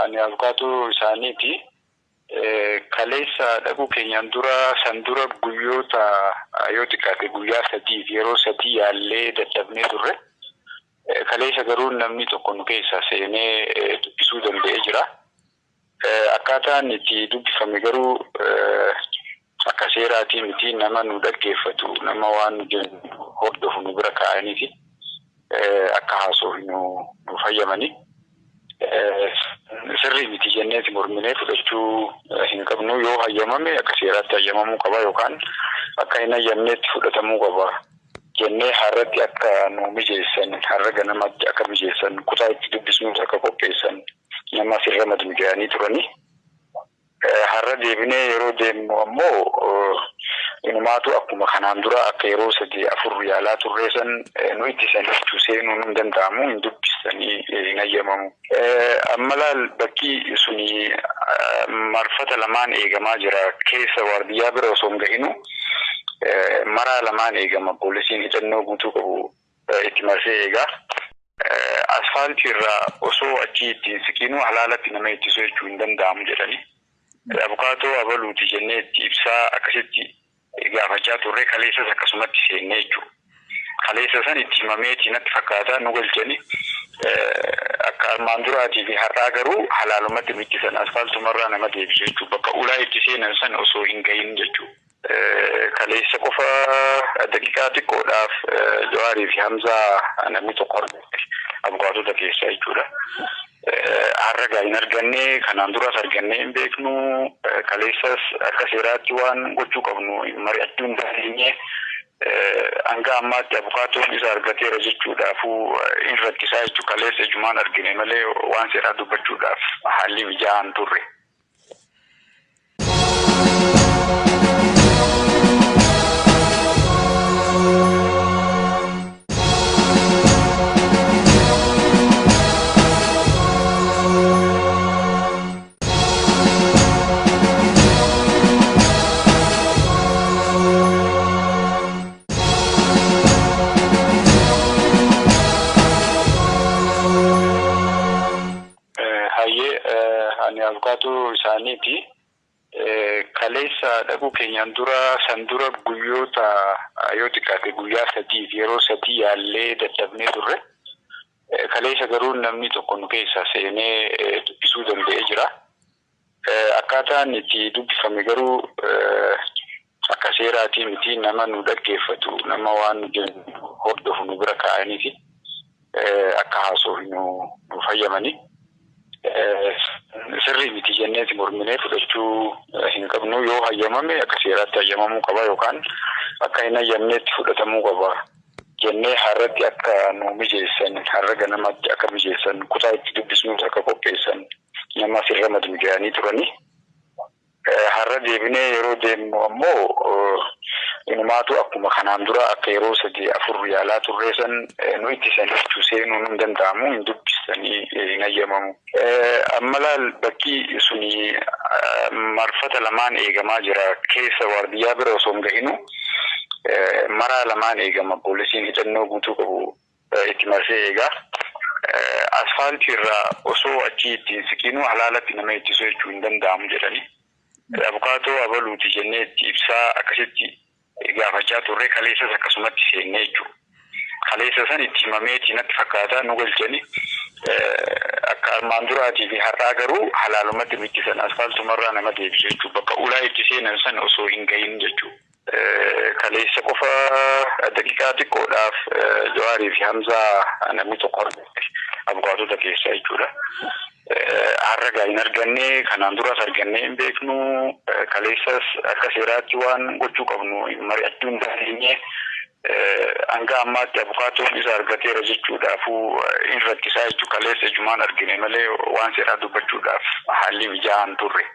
Ani abukaatoo isaaniiti. Kaleessa dhaquu keenyaan dura san dura guyyoota yoo xiqqaate guyyaa sadiif yeroo sadii yaallee dadhabnee turre. Kaleessa garuu namni tokko nu keessa seenee dubbisuu danda'ee jira. Akkaataan itti dubbifame garuu akka seeraatii miti, nama nu dhaggeeffatu, nama waan nu jennu hordofu nu bira kaa'aniiti akka haasofnu nu fayyamanii. Sirrii miti jenneeti morminee fudhachuu hin qabnu. Yoo hayyamame akka seeraatti hayyamamuu qaba yookaan akka hin hayyamneetti fudhatamuu qaba jennee har'atti akka nu mijeessan, har'a ganamatti akka mijeessan, kutaa itti dubbisnus akka qopheessan nama asirra madnu jedhanii turanii. Har'a deebinee yeroo deemnu ammoo inumaatu akkuma kanaan dura akka yeroo sadii afur yaalaa turree san nu ittisan jechuu, seenuun hin danda'amu, hin dubbisanii, hin hayyamamu. Amma laal, bakki suni marfata lamaan eegamaa jira. Keessa waardiyyaa bira osoo hin gahinu maraa lamaan eegama. Poolisiin hidhannoo guutuu qabu itti marsee eegaa. Asfaaltii irraa osoo achi ittiin siqinu halaalatti nama ittisuu jechuu hin danda'amu jedhani. Abukaatoo abaluuti jennee itti ibsaa akkasitti gaafachaa turre, kaleessas akkasumatti seennee jechuudha. Kaleessa san itti himameeti natti fakkaata nu galchani. Akka armaan duraatii fi har'aa garuu halaalumatti nu ittisan, asfaaltumarraa nama deebisu jechuudha. Bakka ulaa itti seenan san osoo hin gahin jechuudha. Kaleessa qofa daqiiqaa xiqqoodhaaf Jawaarii fi Hamzaa namni tokko argate abukaatota keessaa jechuudha. Har'a gaa hin arganne, kanaan duras argannee hin beeknu. Kaleessas akka seeraatti waan gochuu qabnu mari'achuu hin dandeenye. Hanga ammaatti abukaatoon isa argateera jechuudhaafuu hin rakkisaa jechuudha. Kaleessa ijumaan argine malee waan seeraa dubbachuudhaaf haalli mijaa'aan turre. Hayyee, ani abukaatoo isaaniiti. Kaleessa dhaquu keenyaan dura san dura guyyoota yoo xiqqaate guyyaa sadiif yeroo sadii yaallee dadhabnee turre. Kaleessa garuu namni tokko nu keessa seenee dubbisuu danda'ee jira. Akkaataan itti dubbifame garuu akka seeraatii miti, nama nu dhaggeeffatu, nama waan nu jennu hordofu nu bira kaa'aniiti akka haasofnu nu fayyamanii. Sirrii miti jenneeti morminee fudhachuu hin qabnu. Yoo hayyamame akka seeraatti hayyamamuu qaba yookaan akka hin hayyamneetti fudhatamuu qaba jennee har'atti akka nu mijeessan, har'a ganamatti akka mijeessan, kutaa itti dubbisnus akka qopheessan nama asirra madnu jedhanii turanii. Har'a deebinee yeroo deemnu ammoo inumaatu akkuma kanaan dura akka yeroo sadii afur yaalaa turree san nu ittisan jechuu, seenuun hin danda'amu, hin dubbisanii, hin hayyamamu. Amma laal, bakki suni marfata lamaan eegamaa jira. Keessa waardiyyaa bira osoo hin gahinu maraa lamaan eegama. Poolisiin hidhannoo guutuu qabu itti marsee eegaa. Asfaaltii irraa osoo achi ittiin siqinu halaalatti nama ittisuu jechuu hin danda'amu jedhani. Abukaatoo abaluuti jennee itti ibsaa akkasitti gaafachaa turre, kaleessas akkasumatti seennee jechuudha. Kaleessa san itti himameeti natti fakkaata nu galchani. Akka armaan duraatii fi har'aa garuu halaalumatti nu ittisan, asfaaltumarraa nama deebisu jechuudha. Bakka ulaa itti seenan san osoo hin gahin jechuudha. Kaleessa qofa daqiiqaa xiqqoodhaaf Jawaarii fi Hamzaa namni tokko argate abukaatota keessaa jechuudha. Har'a gaa hin arganne, kanaan duras argannee hin beeknu. Kaleessas akka seeraatti waan gochuu qabnu mari'achuu hin dandeenye. Hanga ammaatti abukaatoon isa argateera jechuudhaafuu hin rakkisaa jechuudha. Kaleessa ijumaan argine malee waan seeraa dubbachuudhaaf haalli mijaa'aan turre.